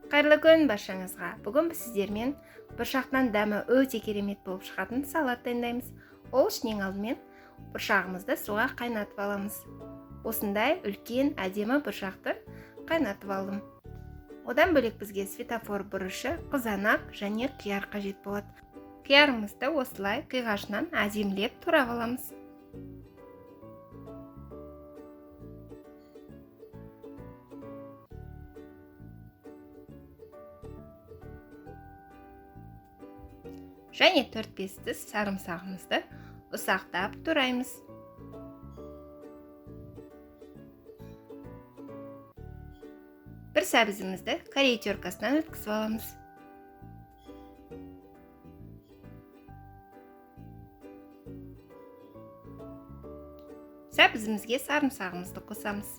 Қайырлы күн баршаңызға. Бүгін біз сіздермен бұршақтан дәмі өте керемет болып шығатын салат дайындаймыз. Ол үшін ең алдымен бұршағымызды суға қайнатып аламыз. Осындай үлкен әдемі бұршақты қайнатып алдым. Одан бөлек бізге светофор бұрышы, қызанақ және қияр қажет болады. Қиярымызды осылай қиғашынан әдемілеп турап аламыз. Және 4-5 тіс сарымсағымызды ұсақтап тураймыз. Бір сәбізімізді корей теркасынан өткізіп аламыз. Сәбізімізге сарымсағымызды қосамыз.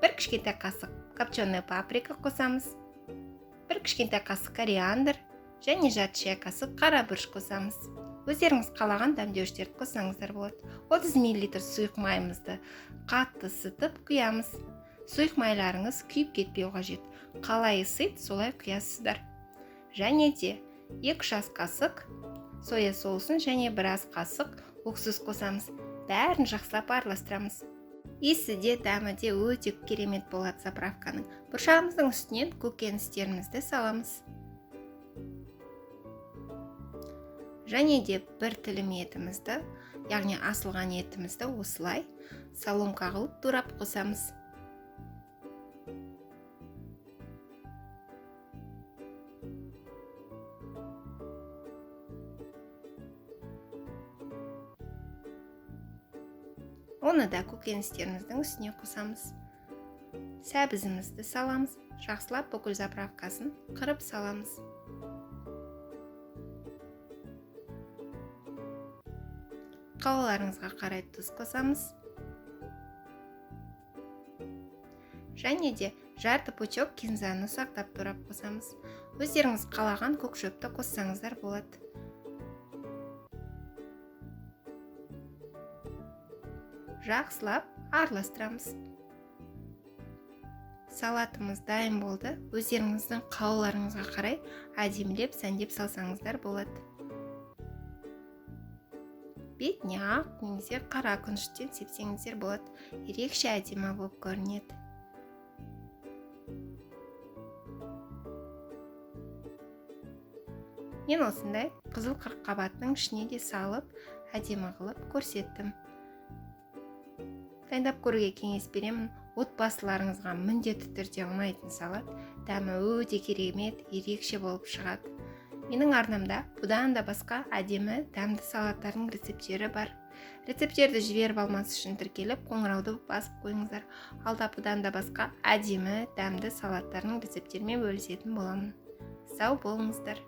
Бір кішкентай қасық копченый паприка қосамыз. Бір кішкентай қасық кориандр және жарты шай қасық қара бұрыш қосамыз. Өздеріңіз қалаған дәмдеуіштерді қоссаңыздар болады. 30 мл сұйық майымызды қатты ысытып құямыз. Сұйық майларыңыз күйіп кетпеу қажет. Қалай ысиды, солай құясыздар. Және де 2 ас қасық соя соусын және 1 ас қасық уксус қосамыз. Бәрін жақсылап араластырамыз. Иісі де, дәмі де өте керемет болады заправканың. Бұршағымыздың үстінен көкөністерімізді саламыз. Және де бір тілім етімізді, яғни асылған етімізді осылай соломка қылып турап қосамыз. Оны да көкөністеріміздің үстіне қосамыз. Сәбізімізді саламыз. Жақсылап бүкіл заправкасын қырып саламыз. Қалаларыңызға қарай тұз қосамыз. Және де жарты пучок кинзаны ұсақтап турап қосамыз. Өздеріңіз қалаған көк шөпті қоссаңыздар болады. Жақсылап араластырамыз. Салатымыз дайын болды. Өздеріңіздің қалауларыңызға қарай әдемілеп сәндеп салсаңыздар болады. Бетіне ақ немесе қара күншіттен сепсеңіздер болады. Ерекше әдемі болып көрінеді. Мен осындай қызыл қырыққабаттың ішіне де салып, әдемі қылып көрсеттім. Дайындап көруге кеңес беремін. Отбасыларыңызға міндетті түрде ұнайтын салат, дәмі өте керемет, ерекше болып шығады. Менің арнамда бұдан да басқа әдемі дәмді салаттардың рецепттері бар. Рецепттерді жіберіп алмас үшін тіркеліп, қоңырауды басып қойыңыздар. Алда бұдан да басқа әдемі дәмді салаттардың рецепттерімен бөлісетін боламын. Сау болыңыздар.